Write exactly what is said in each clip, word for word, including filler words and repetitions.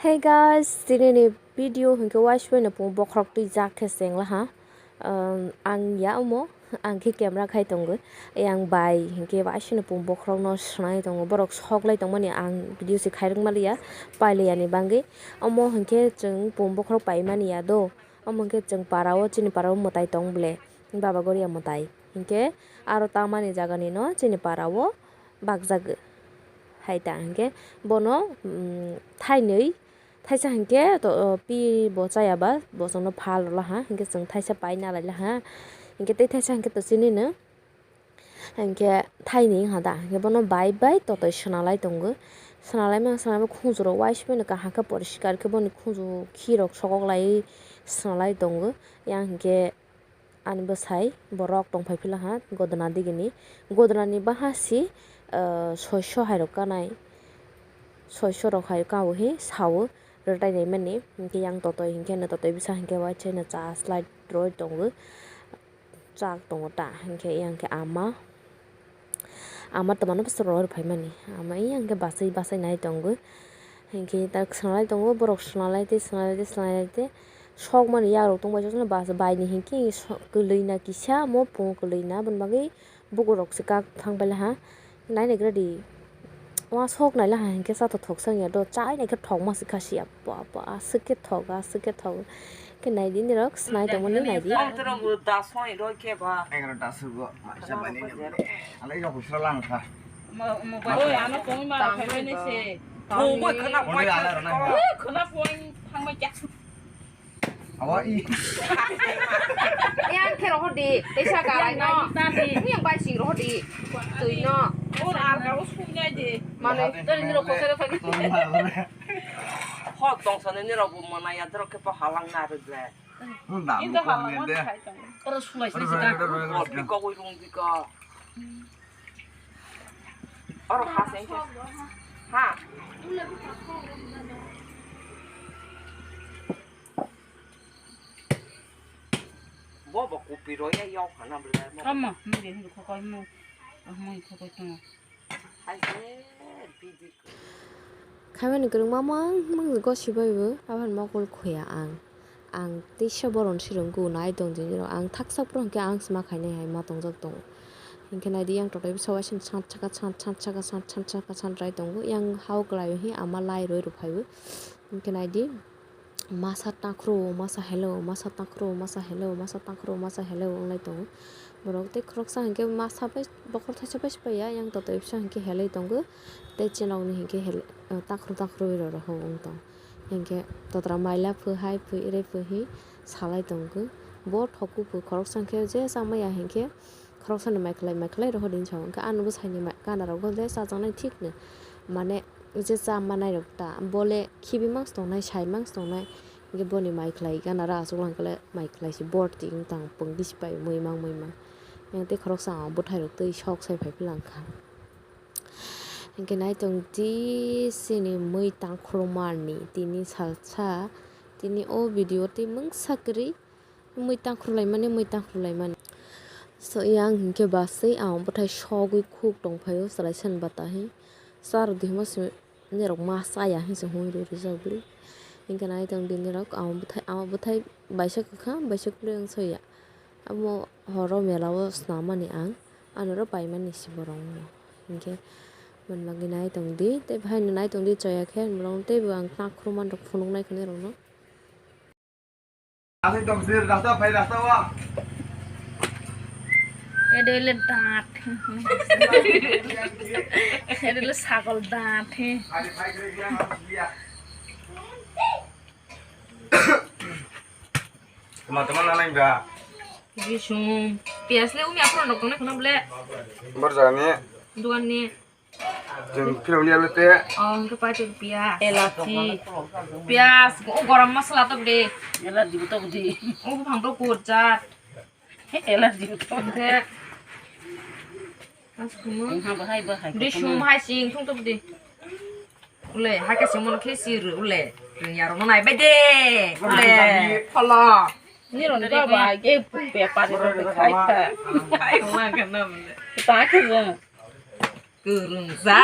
Hey guys, tini ni video hinkhe waisbai no pung bokhorok twi jak khe chengla ha. Um, ang ya omo, ang khe camera khai tongo. Yang bai hinkhe waisbai no pung bokhorok no swnai tongo. Borok sok lai tongmani ang video se khairok maliya, pailiya ni bagwi. Omo hinkhe chwng pung bokhorok paimani ya do. Omo hinkhe chwng para o, chini para o mwtai tong ble. Baba Goria mwtai. Hinkhe aro tamani jaga ni no chini para o bakjak hai ta hinkhe bono, mm, thainwi thaisa hinkhe to, o, pi bo chaya ba bo chwngno phal rwla ha hinkhe chwng thaisa pai na laila ha hinkhe tei thaisa hinkhe to chini no hinkhe thaini wngkha da hinkhe bono bai bai totoi swnalai tongo swnalai ma swnalai ma khunju rok waisubui no kaham khe poriskar khe boni khunju khi rok sokok lai swnalai tongo yang hinkhe. Ani bwsai borok tongphai phila ha godona digini. Godonani baha si, ah, soiso hai rok kanai. Soiso rok hai kawi hi sao rwtai nai mani. Hinkhe yang totoi hinkhe no totoi bwsa hinkhe waisa no cha slai roi tongo. Chak tongo ta hinkhe yang khe ama. Ama twmano bwswk rw rw phaimani. Ama yang khe bachai bachai nai tongo. Hinkhe ta swnalai tongo, borok swnalai tei swnalai tei swnalai tei sokmani yagrok tongbai jotono bachai baini hinkhe so-, kwlwina kisa omo pungo kwlwina aboni bagwi bukurok se kak thang paila ha. Nai naigra di. Uasok naila ha hinkhe chato thoksa wngya do chai naikhe thokma se kha siya. Ba, ba, aswk khe thok, aswk khe thok. Khe naidi nirok, snai tongmani naidi. Ang toro bo da soi roi khe ba. Egaroh ta sugo, maisa bani ni. Alai rok usra lang kha. Mo, mo, oi, ano tong ma, khe bani se. Bo, bo, khana poi. Oi, khana poi, thang ma kya. Awa i. Yang khe rohor di, tesa karai no. Yang bai sing rohor di. Tui no. Or alga o sung nai de. Mane, tari nirok kosero thagi. Hok tong sani nirok bo mwnai ya, dorok khe bo halang na rwgle. Inta halang ma khai tong. Oro sulai sulai sika. Bol piko, ui rung piko. Oro ha se. Ha. Bo bo kupi ro ya yok hana bla. Ama, mui de hindu khokoi mu. Mui khokoi tongo. Hai se, bidi. Khaimani kwrwngma mang mang gosi bai bo, aboni mokol khuya ang. Ang teisa boron sirung ku nai tong jini rok. Ang thaksa phuru hwnkhe ang sma khainai hai ma tongjak tongo. Hinkhe naidi yang totai bwsa waising chan chaka chan chan chaka chan chan chaka chan rai tongo. Yang hao kwlai o hi ama lai roi rw phai o. Hinkhe naidi. Masa takhro, masa hello, masa takhro, masa hello, masa takhro, masa hello wnglai tongo. Borok tei khoroksa hinkhe masa bai bokhor thaisa bai se paiya, yang totoi bwsa hinkhe helai tongo. Tei chenokni hinkhe hel-, takhro takhro wi rw rw wng tong. Hinkhe totra maila phu hai phu ere phu hi salai tongo. Bo thok kuphur khoroksa hinkhe je chamaya hinkhe. Khoroksani mai khlai, mai khlai rohor din sao. Hwnkhe ani bwsaini mai, ganarok bo je chajaknai thikno. Mane je cha manai rok ta, bole khibi mangsi tongnai, sai mangsi tongnai. Hwnkhe boni mai khlai ganaro achukla hwnkhe le mai khlai se bor twi wng tang pungdi se pai muimang muimang. Yang tei khoroksa ang bwthai rok twi sok sai phai phlang kha. Hwnkhe nai tong di sini mui tang khulumani tini salsa, tini o video tei mungsa kwrwi. Mui tang khurlaimani, mui tang khurlaimani. So, yang hinkhe basui ang bwthai sogwi khuk tongphaio, chwlai san bata hi. Charo dihima simi nirok ma chaya hinwi se hwnwi rw rijak bwlwi. Hinkhe nai tong di nirok, ang bwthai, ang bwthai baisa kwkha, baisa kwlwi wng soya. Amo horo mela o snamani ang, anoro paimani se borok no. Hinkhe, man bagwi nai tong di, tei bahai no nai tong di, choya khe, borok teibo ang tak khurman rok phunuk nai khe nirok no. Asai tong sir, rasta phai, rasta wa. Edele dat. Edele sagol dat. Phai, phai, phai, phai, phai. Tama, tama, nanai ba. Bisum. Pias le umi apro nok ne kono ble. Bor jani. Duan ni. Jeng kilo liya bete. Oh, hwnkhe paithago piyas. Elachi. Piyas, o garam masala to bwdi. Elachi bo to bwdi. O buphang to kurjak. He, elachi bo to. Hwnkhe. Mas kumo. Bwdi sum hai sing thung to bwdi. Ule, hai khe sing mono khe sir ule. Rwngya rwno nai bai de. Ule, pholo. Nironi baba ge bepari rok khai kha. Ai, wngkha na mle. Ta khe rwng. Kwrwngsa.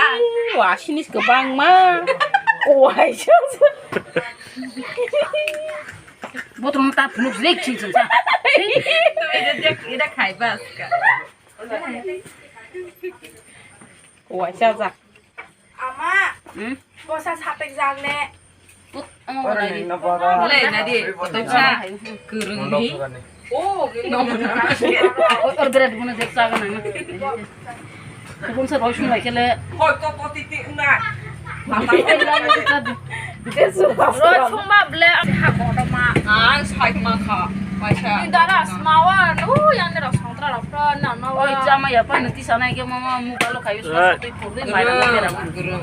Wa sinis kwbangma. Kuaisa. Botol ta phunuk lik ching ching sa. Ida khai bas ka. Kuaisa jak. Ama. Hmm? Posa sapek jak le. Put, oh, Ora lagi. Ni na bora. Boleh nadi, potong sa. Kurung ni. Oh, no. Oi, or berat guna jek sa gana. Kubun sa roi sung lai kele. Koi to to titi na. Roi sung ma ble. Ha ko to ma. Ang sai ma kha. Paisa. Ni dara smawa. Oh, yang ni rok song tra rok pro na ma. Oi, jama ya pa na ti sa na ke mama mu balo kayu sa. Twi pur de mai na ke ra.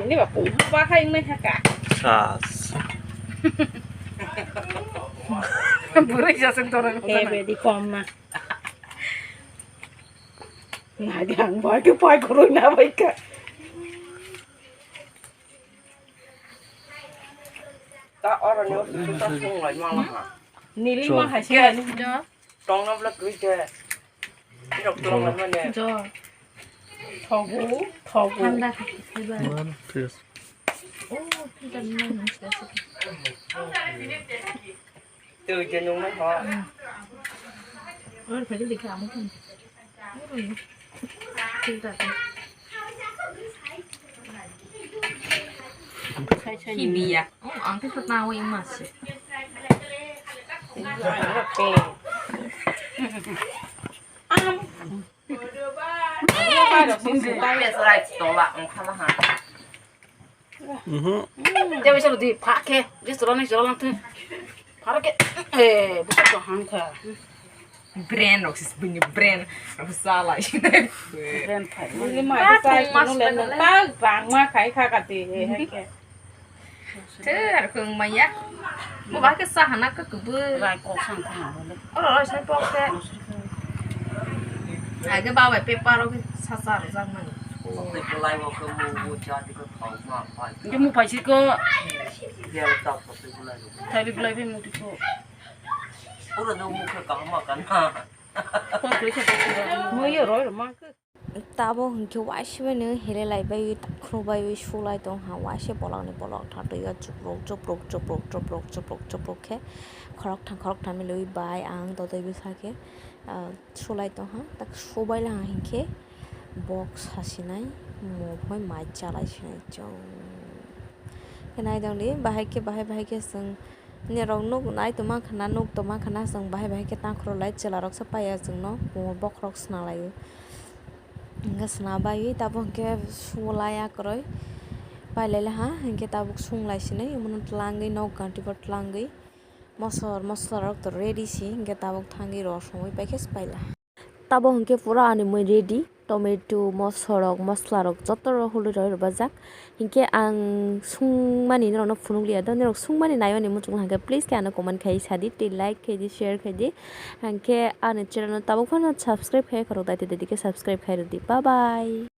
Ini ba pung ba khai nai ha ka. Sas. Buru ja sing torang. Eh, bedi kom na. Na di ang bai ke pai koro na bai ka. Ta oro ni osu ta sung lai ma la ha. Nili ma hai se. Tong na bla twi te. Rok tong na ne. Jo. Thogu, thogu. Thanda kha. One, two. Oh, thanda na. Twi je nung mai ho. Or phai de kha amu. Hibiya. Oh, ang khe khwtang wi ma se. Tei bai salo di phak khe, je salo ni salo lang thung. Pharo khe, eh, busa to hang kha. Brand rok sis bini brand rok salai. Brand phai. Ni ma Ah, sai thung mas kunu le phai nang le. Ta bang ma khai kha ka ti he he khe. Te ar kung ma ya. Mo ba ke sa hana ka kubu. Rai kok sang kha na le. Oro ro sai pok te. Age ba bai paper rok sa sa ro jang mani. Tei belai bo khe mo mo cha ti ko thau ma phai. Nge mo phai si ko. Ye ta ko tei belai bo. Thai bi belai bi mo ti ko. Oro no mo khe kaham ma kana. Ko kri khe. Mo ye roi ro ma khe. Tabo hwnkhe waisa bai no hele lai bai, khro bai sulai tong ha, waisa bolong ni bolong tha twi o chupruk chupruk khe khorok thang khorok thang milwi bai ang totwi bwsa khe, ah, sulai tong ha, tak subai lang ha hinkhe bok sa sinai mo phoi mai chalai sinai chong khe nai tong di, bahai khe bahai bahai khe chwng norok nuk nai tongma khna nuk tongma khna chwng bahai bahai khe takhro lai chwla rok sa paiya chwng no bokhorok sna lai o. Hingke sna bai tabo hingke sulaiya kwrwi pailai laha, hingke tabuk sunglai sinai, omono twlangwi nok ganti bo twlangwi mosor mosla rok to ready si, hingke tabuk thangwi rw songwi paikhe se paila. Tabo hingke pura ani mui ready, tomato, mosorok, moslarok joto rw hulwi rw rwbajak. Hinkhe ang sungmani norokno phunukliya do, norok sungmani naimani muchungma hinkhe please khe ano comment khai sadi, tei like khaidi, share khaidi. Hinkhe ani channel no tabuk phano subscribe khai khorok dai, tei dai khe subscribe khai rwdi. Bye bye.